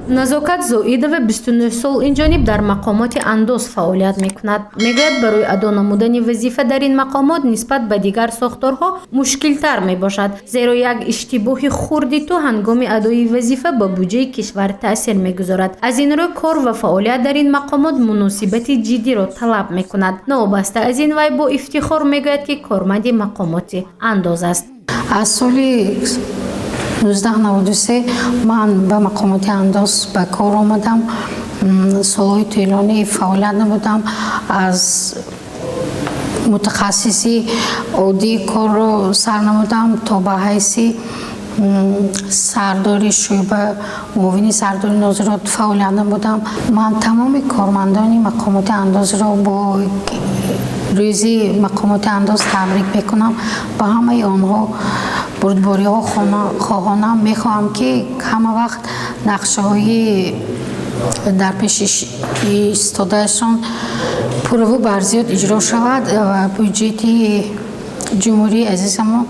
Назокат Зоидова 29 сол инҷониб дар мақомоти андоз фаъолият мекунад. Мегӯяд, барои адо намудани вазифа дар ин мақомот нисбат ба дигар сохторҳо мушкилтар мебошад, зеро як иштибоҳи хурди ту ҳангоми адои вазифа ба буҷаи кишвар таъсир мегузорад. Аз ин рӯ кор ва фаъолият дар ин мақомот муносибати ҷиддиро талаб мекунад. Новобаста аз ин, вай бо ифтихор мегӯяд, ки корманди мақомоти андоз аст. Аз соли 1993 ман ба мақомоти андоз ба кор омадам. Солҳои тӯлонӣ фаъолият намудам. Аз мутахассиси оддии корро сар намудам то ба ҳайси сардори шӯъба, муовини сардори нозирот фаъолият намудам. Ман тамоми кормандони мақомоти андозро бо рӯзи мақомоти андоз табрик мекунам, ба ҳамаи онҳо бурдбориҳо хоҳонам. Мехоҳам, ки ҳама вақт нақшаҳои дар пеши истодаашон пурраву барзиёд иҷро шавад ва буҷети ҷумҳурии азизамон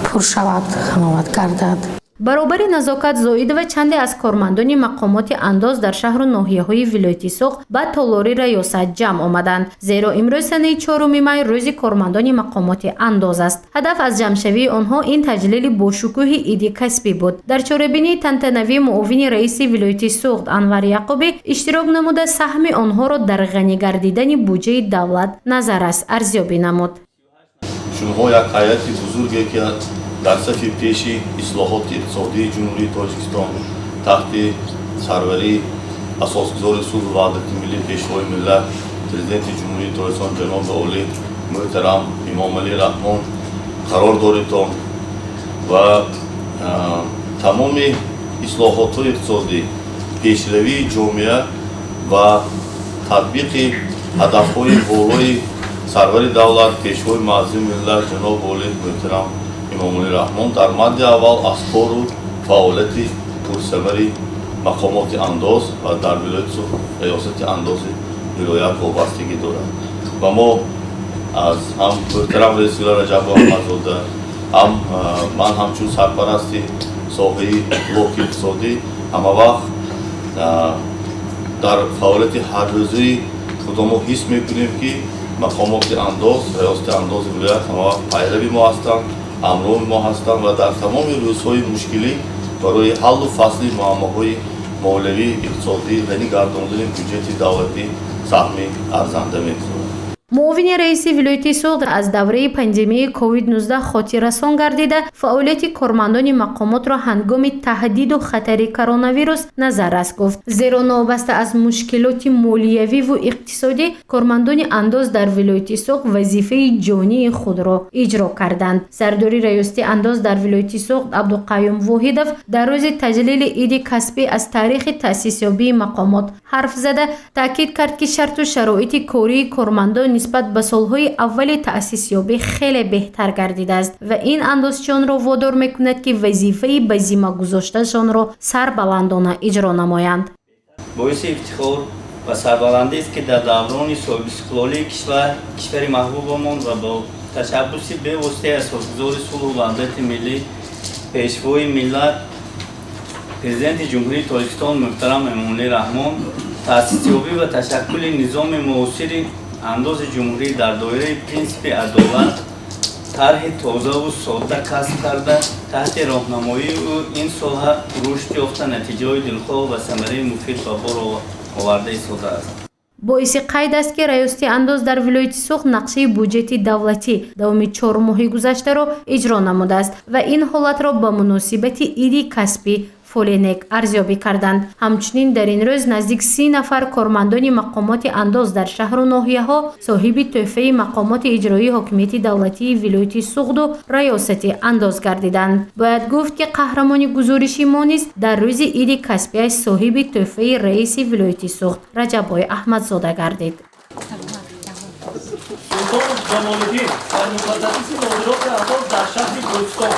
пур шавад, хановат гардад. Баробари Назокат Зоидова чанде аз кормандони мақомоти андоз дар шаҳру ноҳияҳои вилояти Суғд ба толори раёсат ҷамъ омаданд, зеро имрӯз санаи 4 май рӯзи кормандони мақомоти андоз аст. Ҳадаф аз ҷамъшавии онҳо ин таҷлили бошукӯҳи иди касбӣ буд. Дар чорабинии тантанавӣ муовини раиси вилояти Суғд Анвар Яқубӣ иштирок намуда, саҳми онҳоро дар ғанӣ гардидани буҷаи давлат назаррас арзёбӣ намуд. Шумоҳо як ҳайати бузурге, ки дар сафи пеши ислоҳоти иқтисодии Ҷумҳурии Тоҷикистон таҳти сарварии асосгузори сулҳу ваҳдати миллӣ, Пешвои миллат, Президенти Ҷумҳурии Тоҷикистон ҷаноби олӣ муҳтарам Эмомалӣ Раҳмон қарор доритон ва тамоми ислоҳотҳои иқтисодӣ, пешравии ҷомеа ва татбиқи ҳадафҳои болои сарвари давлат, Пешвои муаззами миллат ҷаноби олӣ муҳтарам Эмомалӣ Раҳмон дар мадди аввал аз кору фаъолияти пурсамари мақомоти андоз ва дар вилояти Суғд раёсати андози вилоят вобастагӣ дорад. Ва мо аз ҳам муҳтарам раиси вилоят Раҷаб Аҳмадзода, ҳам ман ҳамчун сарпарасти соҳаи блоки иқтисодӣ ҳамавақт дар фаъолияти ҳаррӯзаи худомо ҳис мекунем, ки мақомоти андоз, раёсати андози вилоят ҳамавақт пайрави мо ҳастанд, ҳамроҳи мо ҳастанд ва дар тамоми рӯзҳои мушкилӣ барои ҳаллу фасли муаммоҳои молиявӣ, иқтисодӣ, ғанӣ гардондани буҷети давлатӣ саҳми арзанда мегузоранд. Муовини раиси вилояти Суғд аз давраи пандемияи COVID-19 хотиррасон гардида, фаъолияти кормандони мақомотро ҳангоми таҳдиду хатари коронавирус назаррас гуфт, зеро новобаста аз мушкилоти молиявиву иқтисодӣ кормандони андоз дар вилояти Суғд вазифаи ҷонии худро иҷро карданд. Сардори раёсати андоз дар вилояти Суғд Абдуқаюм Воҳидов дар рӯзи таҷлили иди касбӣ аз таърихи таъсисёбии мақомот ҳарф зада, таъкид кард, ки шарту шароити кории кормандон нисбат ба солҳои аввали таъсисёбӣ хеле беҳтар гардидааст ва ин андозчиёнро водор мекунад, ки вазифаи ба зимма гузошташонро сарбаландона иҷро намоянд. Боиси ифтихор ва сарбаландист, ки дар даврони соҳибистиқлолии кишвар, кишвари маҳбубамон ва бо ташаббуси бевоситаи асосгузори сулҳу ваҳдати миллӣ, Пешвои миллат, Президенти Ҷумҳурии Тоҷикистон муҳтарам Эмомалӣ Раҳмон таъсисёбӣ ва ташаккули низоми муосири андози ҷумҳурӣ дар доираи принсипи адолат тарҳи тозаву содда касб карда, таҳти роҳнамоии ӯ ин соҳа рушд ёфта, натиҷаҳои дилхоҳ ва самараи муфид ба бор оварда истодааст. Боиси қайд аст, ки раёсати андоз дар вилояти Суғд нақшаи буҷети давлатӣ давоми 4 моҳи гузаштаро иҷро намудааст ва ин ҳолатро ба муносибати иди касбӣ фоли нек арзёбӣ карданд. Ҳамчунин дар ин рӯз наздик 30 нафар кормандони мақомоти андоз дар шаҳру ноҳияҳо соҳиби тӯҳфаи мақомоти иҷроии ҳокимияти давлатии вилояти Суғду раёсати андоз гардиданд. Бояд гуфт, ки қаҳрамони гузориши мо низ дар рӯзи иди касбиаш соҳиби тӯҳфаи раиси вилояти Суғд Раҷаббой Аҳмадзода гардид. Султонов Ҷамолиддин, сармутахассиси нозироти андоз дар шаҳри Бӯстон.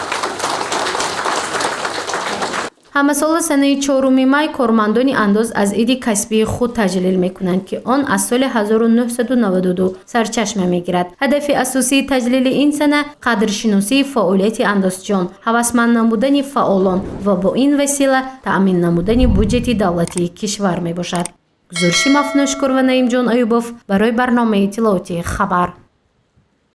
Ҳамасола санаи 4 май кормандони андоз аз иди касбии худ таҷлил мекунанд, ки он аз соли 1992 сарчашма мегирад. Ҳадафи асосии таҷлили ин сана қадршиносии фаъолияти андозчиён, ҳавасманд намудани фаъолон ва бо ин васила таъмин намудани буҷети давлатии кишвар мебошад. Гузориши Мафнушкур ва Наимҷон Аюбов барои барномаи иттилоотии «Хабар».